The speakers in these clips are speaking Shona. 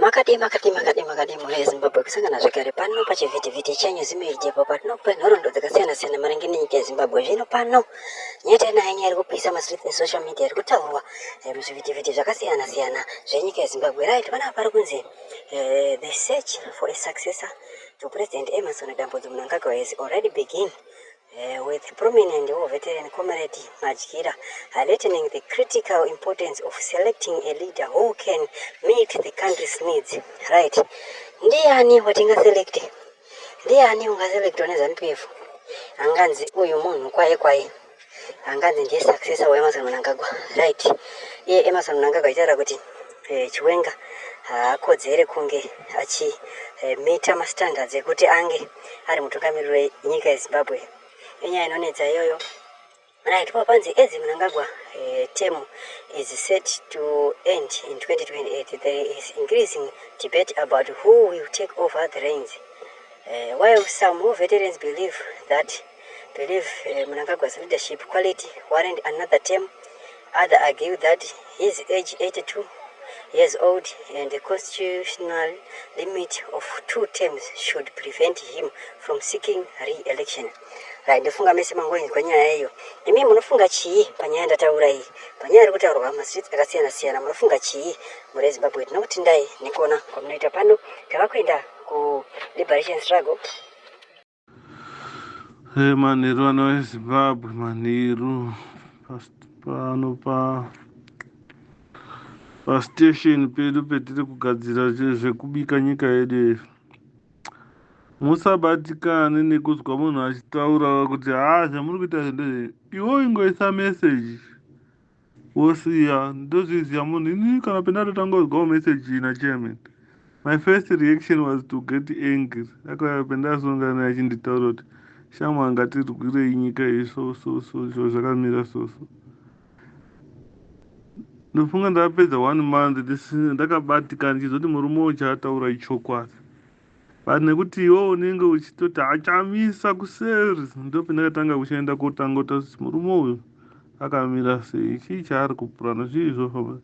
Makadii makadii makadii makadii mhuri yeZimbabwe, kusangana zvekare pano pachivhitivhiti chenyu Zimmedia, apo patinokupa nhoroondo dzakasiyana siyana maringe nenyika yeZimbabwe. Zvino pano nyaya tinayo, nyaya iri kupisa mastreets esocial media, iri kutaurwa muzvivhitivhiti zvakasiyana siyana zvenyika yeZimbabwe. Right, panapa pari kunzi the search for a successor to President Emmerson Dambudzo Mnangagwa has already begin with prominent war veteran Comrade Madyira highlighting the critical importance of selecting a leader who can meet the country's needs. Right. Ndiani watingaselect? Ndiani ungaselectwa neZANU-PF? Anganzi uyu munhu kwaye kwaye. Anganzi ndiye successor waEmmerson Mnangagwa. Right. Iye Emmerson Mnangagwa achitaura kuti Chiwenga haakodzere kunge achimeeta mastandards ekuti ange ari mutungamiriri wenyika yeZimbabwe. Inyaya inonetsa iyoyo. Right, papanzi as Mnangagwa term is set to end in 2028, there is increasing debate about who will take over the reins. While some war veterans believe Mnangagwa's leadership quality warrant another term, others argue that his age, 82 years old, and the constitutional limit of two terms should prevent him from seeking re-election. Right, ndofunga mese mangoinzwa nyaya iyo. Imi munofunga chii panyaya ndataura iyi, panyaya iri kutaurwa mastreets akasiyana siyana? Munofunga chii, mhuri yeZimbabwe? Tinokutendai nekuona kwamunoita pano. Tava kuenda kuliberation struggle. Manheru vana veZimbabwe, manheru. Pano pastation pedu petiri kugadzira zvekubika nyika yedu iyi. Musabatikane nekuzwa munhu achitaura kuti ha, zvamuri kuita ndezve iwo. Ingoisa meseji wosiya. Ndozviziva munhu ini kana pendatotanga kuzwawo meseji nachairman, my first reaction was to get angry. Akauya pendasongana achinditaura kuti shamwa, ngatirwirei nyika iyi, so so so, zviro zvakamira so so. Ndofunga ndapedza one month ndakabatikana ndichizoti murume uyu chaataura ichokwadi, but nekuti iwo unenge uchitoti achamisa kuseri, ndo pendakatanga kuchienda kotanga kuti murume uyu akamira sei, chii chaari kupurana, zvii zvofamba.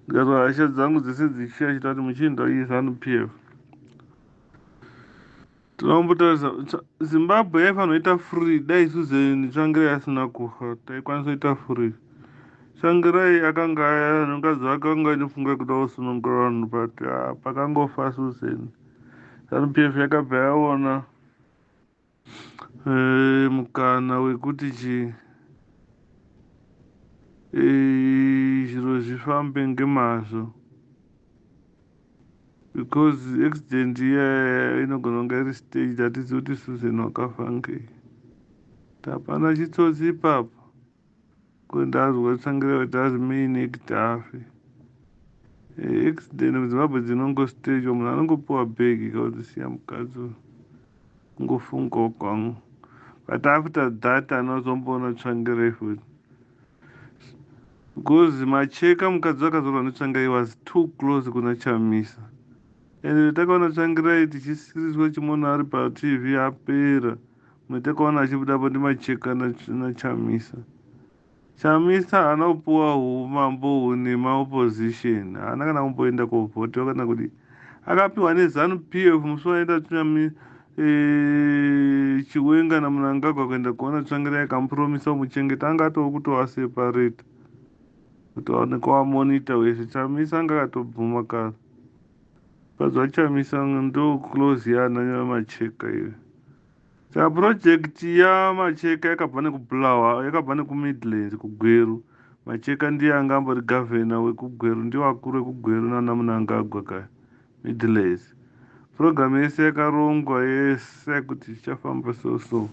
Ndikati hasha dzangu dzese dzichiya chita kuti muchienda iZANU PF. Tinombotarisa Zimbabwe yaifanira kuita free dai Susan Tsvangirai asina kufa. Taikwanisa kuita free. Tsvangirai akanga mukadzi wake anga aine pfungwa yekuda kusunungura vanhu, but pakangofa Susan, ZANU PF yakabva yaona mukana wekuti chi zviro zvifambe ngemazvo, because accident iya inogona kunge iri stage. Hatizivi kuti Susan wakafa ngei, hapana chitsotsi ipapo. Kundazwa Tsvangirai kuti azi main actor afe. Accident muZimbabwe dzinongostagwa, munhu anongopiwa bhegi kaudzisiya mukadzi, kungofungawo kwangu. But after that anozomboona Tsvangirai futi, because Macheka mukadzi wakazorwa neTsvangirai was too close kuna Chamisa, and takaona Tsvangirai tichisiriswa chimuona ari paTV apera. Mwe takaona achibudapo ndiMacheka naChamisa. Chamisa haana kupiwa umambo hune maopposition, haana kana kumboenda kovhotiwa kana kuti akapiwa neZANU PF. Musi waenda Chiwenga naMnangagwa kuenda kuona Tsvangirai, akamupuromisa kumuchengeta, anga atoo kutovaseparata kuti vaonekwa vamonita wese. Chamisa anga akatobvuma kare. Mukadzi waChamisa ndo close yaana Macheka iyo. Saka project yaMacheka yakabva nekuBulawa, yakabva nekuMidlands, kuGweru. Macheka ndiye anga ambori gavhena wekuGweru, ndiwo akuru ekuGweru nana Mnangagwa kaya Midlands. Purogiramu yese yakarongwa yese kuti zvichafamba so so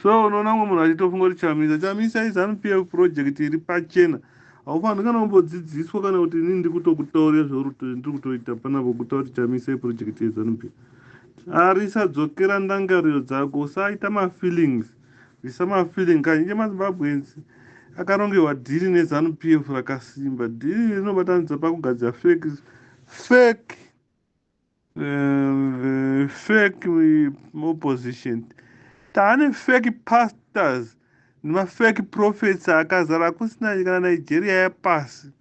so. Unoona mumwe munhu achitofunga kuti Chamisa, Chamisa iZANU PF project iri pachena. Haufaniri kana kumbodzidziswa kana kuti inini ndiri kutokutaurira zvauri kutoita panapo kutaura kuti Chamisa iproject yeZANU PF. Arisadzokera ndangariro dzako, usaita mafeelings, bvisa mafeeling. Kazhinji maZimbabweans akarongerwa deal neZANU PF rakasimba. Deal rinobatanidza pakugadzira fake fake fake opposition. Taane fake pastors nemafake prophets akazara kusina kana Nigeria yapasi.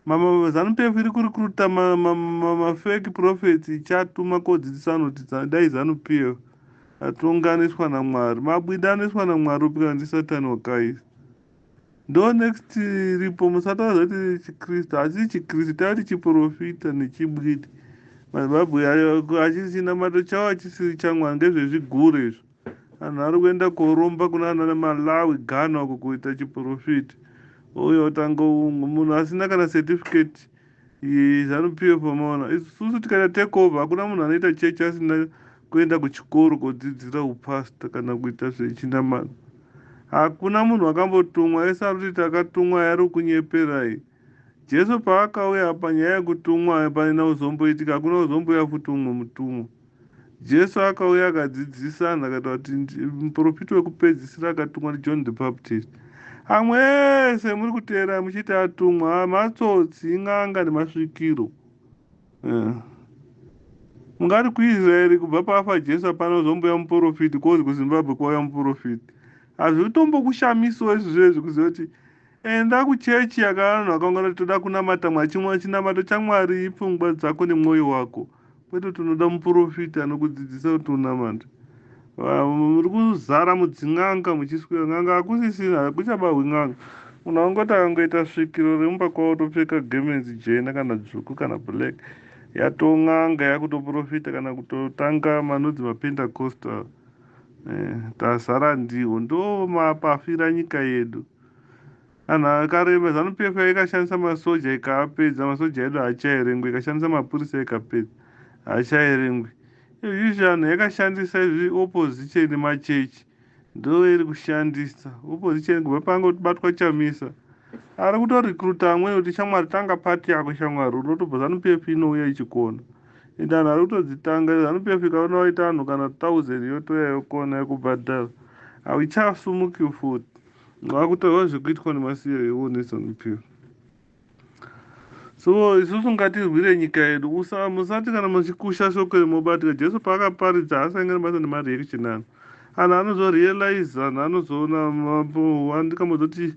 ZANU-PF iri kurecruita mafake prophets ichatuma kodzidzisa vanhu kuti dai ZANU-PF atonganiswa naMwari. Mabwida anoiswa naMwari upi kana ndisatani wakaisa? Ndo next iripo. Musataura kuti chiKristu hachisi chiKristu, tava chiprofita nechibwidi. MaZimbabwe achisi chinamato chavo, hachisiri chaMwari, ngezvezvigure izvo. Vanhu vari kuenda koromba kuna ana Malawi, Ghana uko kuita chiprofita, ouya otanga munhu asina kana certificate ZANU-PF. Maona, isusu tikaita take over, hakuna munhu anoita chechi asina kuenda kuchikoro kodzidzira upasta kana kuita zvechinamano. Hakuna munhu akambotumwa. Ese ari kuti takatumwa ari kunyeperai. Jesu paakauya, panyaya yekutumwa panina kuzomboitika, hakuna kuzombouya futi umwe mutumwa. Jesu akauya akadzidzisa anhu, akataura kuti muprofita wekupedzisira akatumwa ndiJohn the Baptist. Amwe ese muri kuteera muchiti atumwa matsotsi, n'anga nemasvikiro. Mungati kuIsraeri kubva pafa Jesu hapana kuzomboya muprofiti, kozi kuZimbabwe kwauya muprofiti? Hazvitombokushamisawo izvozvo kuziva kuti enda kuchechi yakavanhu vakaungana kuti toda kunamata Mwari. Chimwe chinamato chaMwari ipfungwa dzako nemwoyo wako, kwete kuti unoda muprofita anokudzidzisa kuti unamate. Muri kuzara mudzin'anga muchiswera n'anga, hakusisina, hakuchabahwi n'anga. Munhu angoti akangoita svikiro remumba kwavo, topfeka gemenzi jena kana dzvuku kana black, yaton'anga, yakutoprofita kana kutotanga manonzi maPentecostal. Tazara ndiwo, ndo mapafira nyika yedu. Anhu akareba ZANU-PF ikashandisa masoja ikaapedza, masoja edu haachaerengwi. Ikashandisa mapurisa ikapedza, haachaerengwi. Izvizvi anhu yakashandisa izvi opposition, machechi ndo iri kushandisa opposition. Kubva pangobatwa Chamisa, ari kutorecruita amweni kuti, "Shamwari, tanga pati yako shamwari." Unotobva ZANU-PF inouya ichikona, ende anhu ari kutodzitanga. ZANU-PF ikaona waita vanhu kana 1000, yotoya yokona yokubhadhara, hauchasumuki futi. Vakutorwa zvekuitwa nemasiyo neZANU-PF. So isusu ngatirwire nyika yedu. Musati kana muchikusha shoko remobatika. Jesu paakaparidza haasangani basa nemareaction anhu. Anhu anozorealize, anhu anozoona. Andikambozoti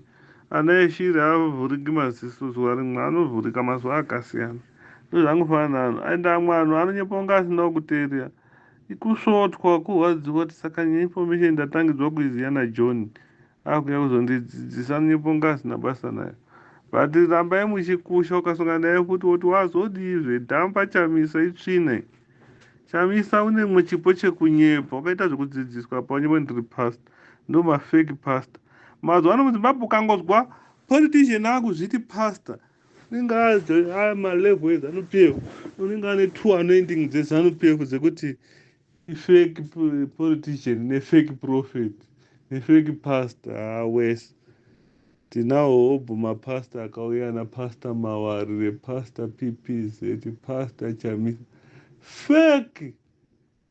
ana eshiri haavhuriki maziso zuva rimwe, anovhurika mazuva akasiyana. Ndozvangofanana naanhu. Ende amwe anhu anonyepa kunge asina kuteerera, kusvotwa, kurwadziwa kuti saka information ndatangidzwa kuiziya naJohn, akuya kuzondidzidzisa, anonyepa kunge asina basa nayo. But rambai muchikusha. Ukasangana naye futi woti wazodii dhamba Chamisa itsvine. Chamisa une mwe chipo chekunyepa, wakaita zvekudzidziswa paunyepa, "Ndiri pastor." Ndo mafake pastor mazuva ano muZimbabwe. Ukangozwa politician akuzviti pastor, unenge amalevel eZANU-PF, unenge ane two anointing dzeZANU-PF dzekuti ifake politician nefake prophet nefake pastor. Awese tinawo hobho mapasta akauya napastor Mawarire, Pastor PPZ, Pastor Chamisa, fake.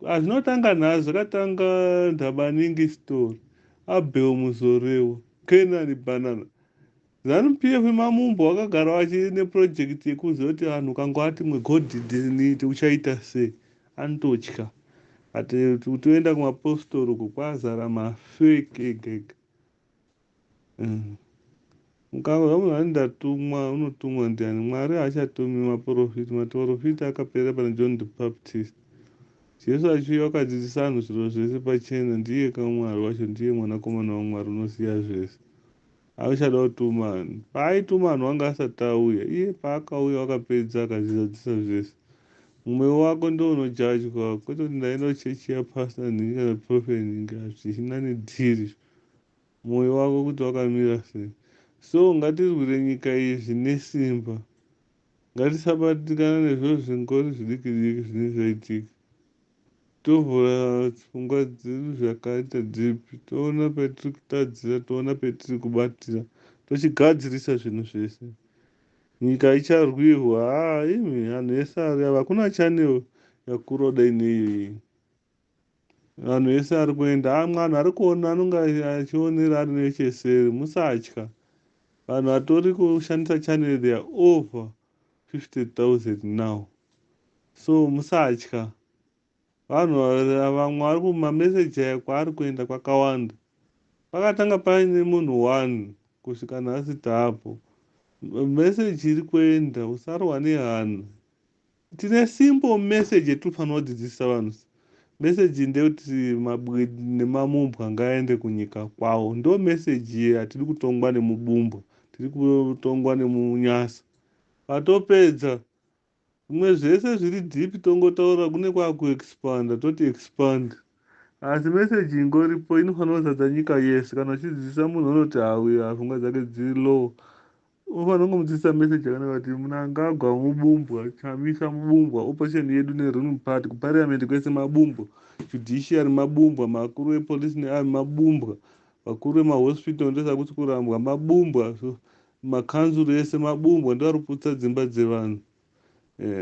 Hazvinotanga nhasi, zvakatanga Ndabaningi story, Abel Muzorewa, Canaan Banana. ZANU-PF mamumbo vakagara vachine project yekuziva kuti vanhu ukangoati mwe godnit uchaita sei, anototya. But kuti uenda kumapostori uko kwazara mafake ega ega. Mukangozva munhu ati ndatumwa, unotumwa ndiani? Mwari haachatumi maprofiti, maprofiti akapera pana John the Baptist. Jesu achiuya akadzidzisa vanhu zviro zvese pachena, ndiye kamwari wacho, ndiye mwanakomana waMwari unoziva zvese. Auchada kutuma vanhu, paaituma vanhu vanga asati auya. Iye paakauya wakapedza, akazvizadzisa zvese. Mumwe wako ndo unojudgwa, kwete kuti ndaenda kuchechi yapastor nhingi kana prophet nhingi, hazvichina nedhiri. Mwoyo wako kuti wakamira sei. So ngatirwire nyika iyi zvine simba, ngatisabatikana nezviro zvingori zvidiki diki zvinenge zvaitika. Tovhura pfungwa dzedu zvakaita dzipi, toona petiri kutadzira, toona petiri kubatira, tochigadzirisa zvinhu zvese. Nyika icharwirwa. Haa imi vanhu vese ari ava, hakuna channel yakura kudai neiyoyi. Vanhu vese ari kuenda, amwe anhu ari kuona, anonge achionera ari necheseri. Musatya, vanhu vatori kushandisa channel, they are over 50 000 now, so musatya. Vanhu vamwe vari kumameseji aya, kwaari kuenda kwakawanda. Pakatanga paine munhu one, kusvika nhasi taapo. Message iri kuenda, usarwa nehana. Tine simple message yetinofanira kudzidzisa vanhu. Message ndeyekuti mabwe nemamumbwa ngaaende kunyika kwavo. Ndo message iye. Hatidi kutongwa nemubumbwa, tiri kutongwa nemunyasa. Patopedza zvimwe zvese zviri deep, tongotaura kune kwakuexpanda, toti expand, asi message ingoripo inofanira kuzadza nyika yese. Kana uchidzidzisa munhu unoti hauya pfungwa dzake dziri low, unofanira kungomudzidzisa message yakanaka kuti Mnangagwa mubumbwa, Chamisa mubumbwa, opposition yedu neruling party kuparliament kwese mabumbwa, judiciary mabumbwa, makuru epolice nearmy mabumbwa, vakuru vemahospital ndosakuti kurambwa mabumbwa, makanzuru ese mabumbwa, ndo ari kuputsa dzimba dzevanhu.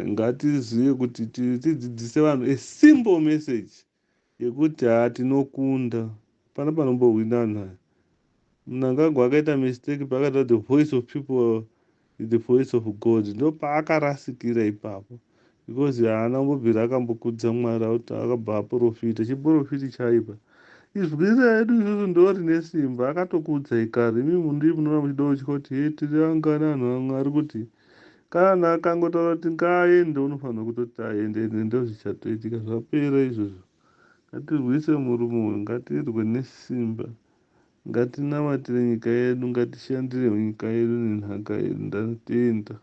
Ngatizive kuti tidzidzise vanhu a simple message yekuti ha, tinokunda pana panombohwina vanhu aya. Mnangagwa akaita mistake paakati the voice of people is the voice of God. Ndo paakarasikira ipapo, because haana kumbobvira akambokudza Mwari akuti akabva aprofita chiprofiti chaipa. Izwi redu isusu ndo rine simba. Akatokuudzai kare imi mundi munoona muchida kutya kuti he, tiri angani anhu aMwari, kuti kana akangotaura kuti ngaaende, unofanira kutoti aende, ende ndo zvichatoitika. Zvapera izvozvo. Ngatirwise murume uyu, ngatirwe nesimba, ngatinamatire nyika yedu, ngatishandire nyika yedu nenhaka yedu. Ndatenda.